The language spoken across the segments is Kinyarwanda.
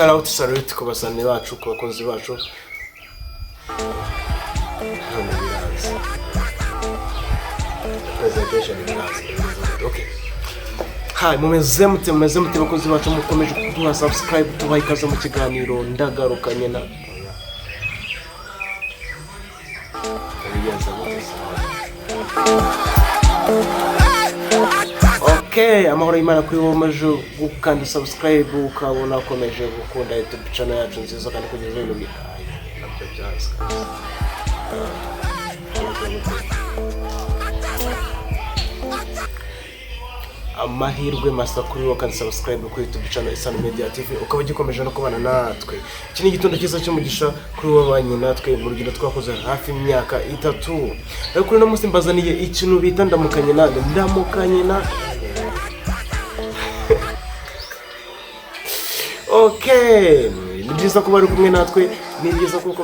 Shout out, salute ku basani bacu, ku bakunzi bacu. None biranze. Presentation biranze. Okay. Hi, mumeze mute, mumeze mute bakunzi bacu, mukomeje kuduha subscribe, tubaha ikaze mu kiganiro ndagarukanye na Oya. Ndabigenza gute se? Okay, amahoro y'Imana kuri wowe umaze gukanda subscribe, ukabona ukomeje gukunda YouTube channel yacu nziza kandi kugeza ibintu bi Ay, nabyo byanze kabisa. Amahirwe masa kuri wowe kandi subscribe kuri YouTube channel Isano Media TV, ukaba ugikomeje no kubana natwe. Iki ni igitondo cyiza cy'umugisha kuri wowe wabanye natwe mu rugendo twakoze hafi imyaka 3. Rero kuri uno munsi mbazaniye ikintu bita ndamukanye nande, ndamukanye na Okay, ni byiza kuba ari kumwe natwe, ni byiza kuko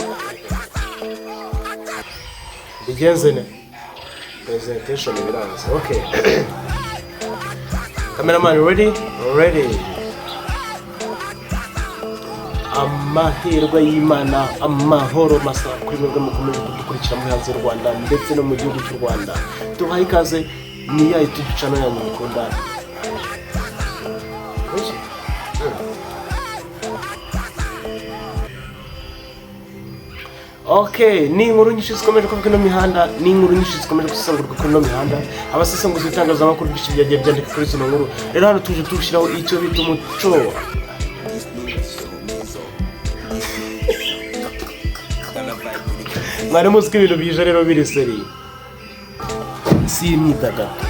bigenze ne presentation biranze. Okay. Cameraman ready? Ready. Amahirwe y'Imana, amahoro masa kuri mwebwe mukomeje kudukurikira muri hanze y'u Rwanda ndetse no mu gihugu cy'u Rwanda. Tubaha ikaze, ni ya YouTube channel yanyu mukunda. Okay, ni inkuru nyinshi zikomeje kuvuga ino mihanda, ni inkuru nyinshi zikomeje gusesengurwa kuri ino mihanda. Abasesenguzi b'itangazamakuru byinshi byagiye byandika kuri zino nkuru. Rero hano tuje dushyiraho icyo bita umuco. Mwari muzi ko ibintu bije rero biri seri, si imyidagaduro.